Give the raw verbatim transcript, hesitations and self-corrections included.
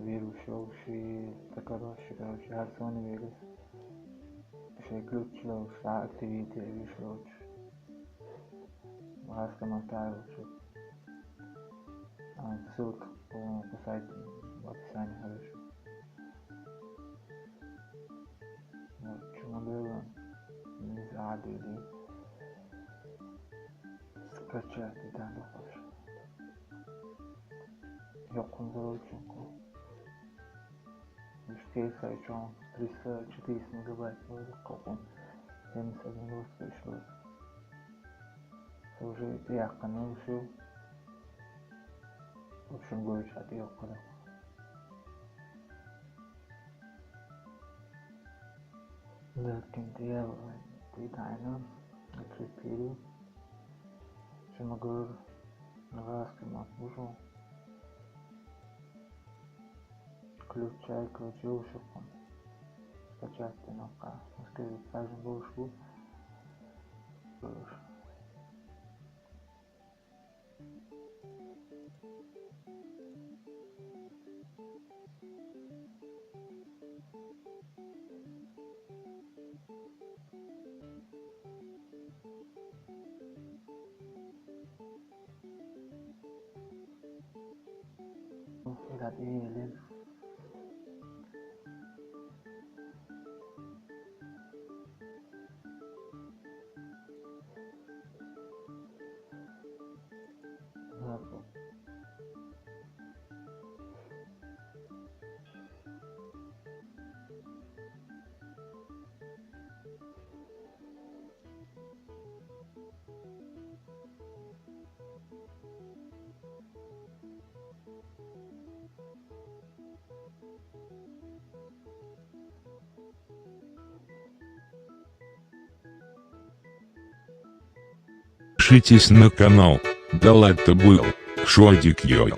Вирус йолуш, такараш, короче, хӀара цунна вирус. Шайн ключ йолуш, активити вирус йолуш. Маска ма тайвучу. А, ссылка по, по сайту в описании, короче. Вот, чё мы делаем? Не забыли. Скачать, да, ну, хорошо. Йоккхунза ролчунку. Уж кесай чон триста, четыреста мегабайт лозу, кокон семьдесят один рус пришёл. Уже яккан ушу. В общем, говорю, чат йоккхура. Леркин дьявол, ты тайна, открыть период. Чё мы говорим? Ласка ма бужу. Включай, короче, ушукун. Скачать ты, ну-ка. Скажи, скажем, бушку. Подпишитесь на канал. Да ладно был, Шодик йой.